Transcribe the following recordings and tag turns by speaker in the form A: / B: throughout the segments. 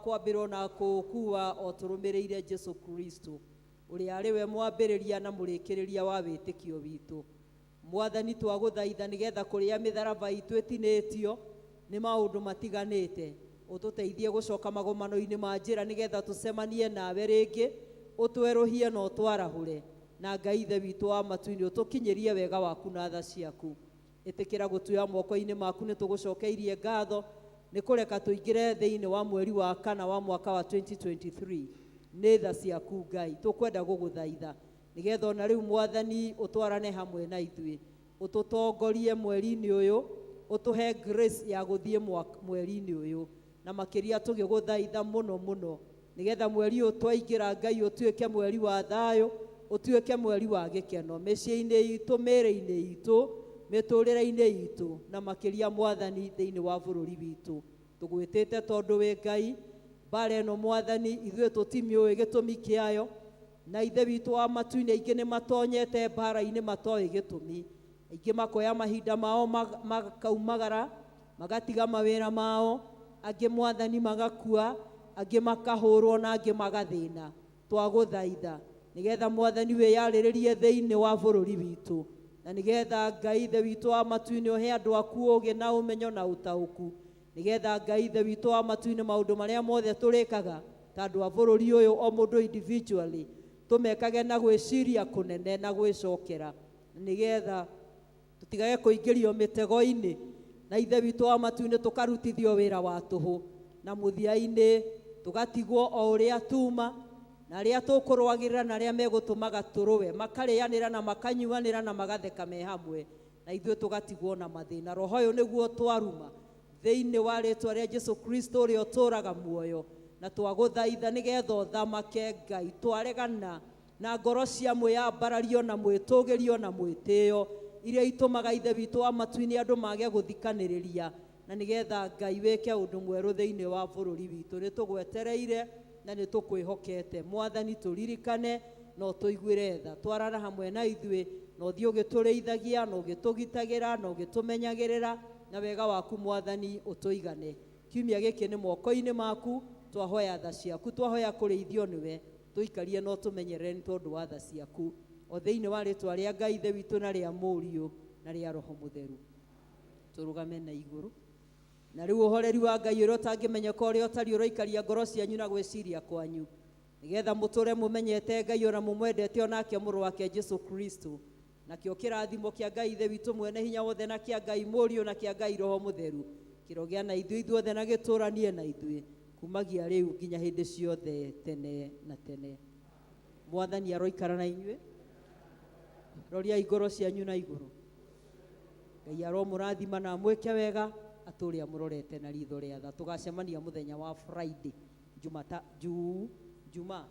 A: Kwambĩrwo na kũũkua o tũrũmĩrĩire Jesu Kristo, ũrĩa arĩ we mwambĩrĩria na mũrĩkĩrĩria wa wĩtĩkio witũ. Mwathani, twagũthaitha nĩgetha kũrĩa mĩtharaba itũ ĩtinĩtio nĩ maũndũ matiganĩte, ũtũteithie gũcoka magomano-inĩ ma njĩra nĩgetha tũcemanie nawe rĩngĩ, ũtwerũhie na ũtwarahũre. Na Ngai Ithe witũ wa matu-inĩ, ũtũkinyĩrie wega waku na tha ciaku. Ĩtĩkĩra gũtuoya moko-inĩ maku, nĩ tũgũcokeirie ngatho nĩ kũreka tũingĩre thĩinĩ wa mweri wa kana wa mwaka wa 2023. Nĩ tha ciaku Ngai, tũkwenda gũgũthaitha nĩgetha ona rĩu Mwathani ũtwarane hamwe na ithuĩ, ũtũtongorie mweri-inĩ ũyũ, ũtũhe grace ya gũthiĩ mweri-inĩ ũyũ, na makĩria tũgĩgũthaitha mũno mũno nĩgetha mweri ũyũ twaingĩra Ngai ũtuĩke mweri wa thayũ, ũtuĩke mweri wa gĩkeno mĩciĩ-inĩ itũ, mĩĩrĩ-inĩ itũ, mĩtũrĩre-inĩ itũ, na makĩria Mwathani thĩinĩ wa bũrũri witũ. Tũgwĩtĩte tondũ wĩ Ngai. Mbara ĩno Mwathani ithuĩ tũtimĩũĩ gĩtũmi kĩayo, na Ithe witũ wa matu-inĩ aingĩ nĩ matonyete mbara-inĩ matoĩ gĩtũmi, aingĩ makoya mahinda mao makaumagara magatiga mawĩra mao, angĩ Mwathani magakua, angĩ makahũrwo na angĩ magathĩna. Twagũthaitha nĩgetha Mwathani wĩyarĩrĩrie thĩinĩ wa bũrũri witũ, na nĩgetha Ngai Ithe witũ wa matu-inĩ ũhe andũ aku ũũgĩ na ũmenyo na ũtaũku, nĩgetha Ngai Ithe witũ wa matu-inĩ maũndũ marĩa mothe tũrĩkaga ta andũ a bũrũri ũyũ, o mũndũ individually, tũmekage na gwĩciria kũnene na gwĩcokera, nĩgetha tũtigage kũingĩrio mĩtego-inĩ, na Ithe witũ wa matu-inĩ tũkarutithio wĩra wa tũhũ, na mũthia-inĩ tũgatigwo o ũrĩa tuma, na arĩa tũkũrũagĩrĩra na arĩa megũtũmaga tũrũe makarĩanĩra na makanyuanĩra na magatheka me hamwe, na ithuĩ tũgatigwo na mathĩna. Roho ũyũ nĩguo twaruma thĩinĩ wa rĩtwa rĩa Jesu Kristo ũrĩa ũtũũraga muoyo, na twagũthaitha nĩgetha ũthamake Ngai. Twaregana na ngoro cia mwĩyambarario na mwĩtũgĩrio na mwĩtĩo iria itũmaga Ithe witũ wa matu-inĩ andũ mage gũthikanĩrĩria, na nĩgetha Ngai wĩke ũndũ mwerũ thĩinĩ wa bũrũri witũ. Nĩ tũgwetereire na nĩ tũkwĩhokete Mwathani, tũririkane na ũtũiguĩre tha. Twarana hamwe na ithuĩ na ũthiĩ ũgĩtũrĩithagia na ũgĩtũgitagĩra na ũgĩtũmenyagĩrĩra, na wega waku Mwathani ũtũigane. Kiumia gĩkĩ nĩ moko-inĩ maku, twahoya tha ciaku, twahoya kũrĩithio nĩwe, tũikarie na ũtũmenyerere nĩ tondũ wa tha ciaku, o thĩinĩ wa rĩtwa rĩa Ngai Ithe witũ na rĩa Mũriũ na rĩa Roho Mũtheru. Tũrũgame na igũrũ. Na rĩu ũhoreri wa Ngai ũrĩa ũtangĩmenyeka ũrĩa ũtariĩ ũroikaria ngoro cianyu na gwĩciria kwanyu, nĩgetha mũtũre mũmenyete Ngai ona mũmwendete onake mũrũ wake Jesu Kristo. Nakĩo kĩrathimo kĩa Ngai Ithe witũ mwene hinya wothe na kĩa Ngai Mũriũ na kĩa Ngai Roho Mũtheru kĩrogĩa na ithuĩ ithuothe na gĩtũranie na ithuĩ kumagia rĩu nginya hĩndĩ ciothe tene na tene. Mwathani aroikara na inyuĩ. Roriai ngoro cianyu na igũrũ. Ngai aromũrathima na amwĩke wega, atũre amũrorete na ritho rĩa tha. Tũgacemania mũthenya wa Friday, Jumata, Juu, Juma,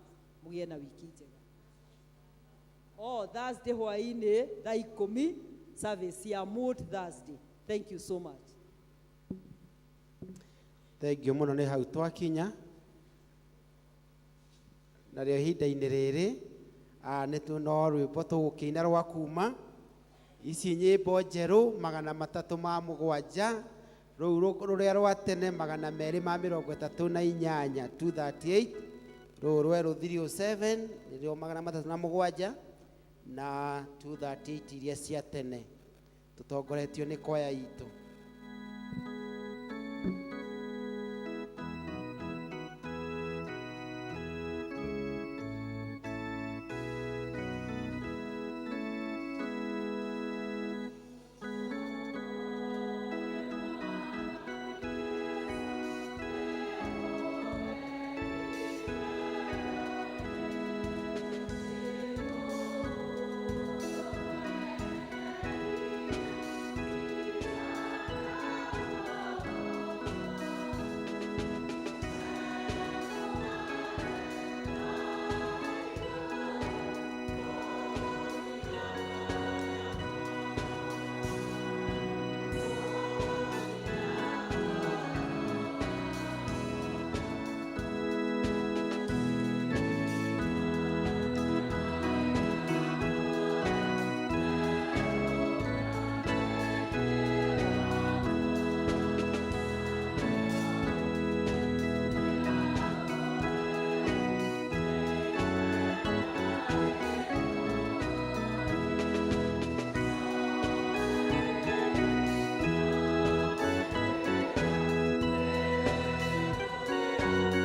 A: mũgĩe na wiki njega. Oh, Thursday hwaĩ-inĩ thaa ikũmi, service ya Mood Thursday. Thank you so much.
B: Thengiũ mũno, nĩ hau twakinya narĩo ihinda-inĩ rĩrĩ, nĩ no rwĩmbo tũgũkĩina rwa kuma ici nyĩmbo njerũ 307, rũu rũrĩa rwa tene 238, 238, rũu rwerũ 307 nĩrĩo 307 na 238 iria cia tene, tũtongoretio nĩ kwaya itũ.
C: Thank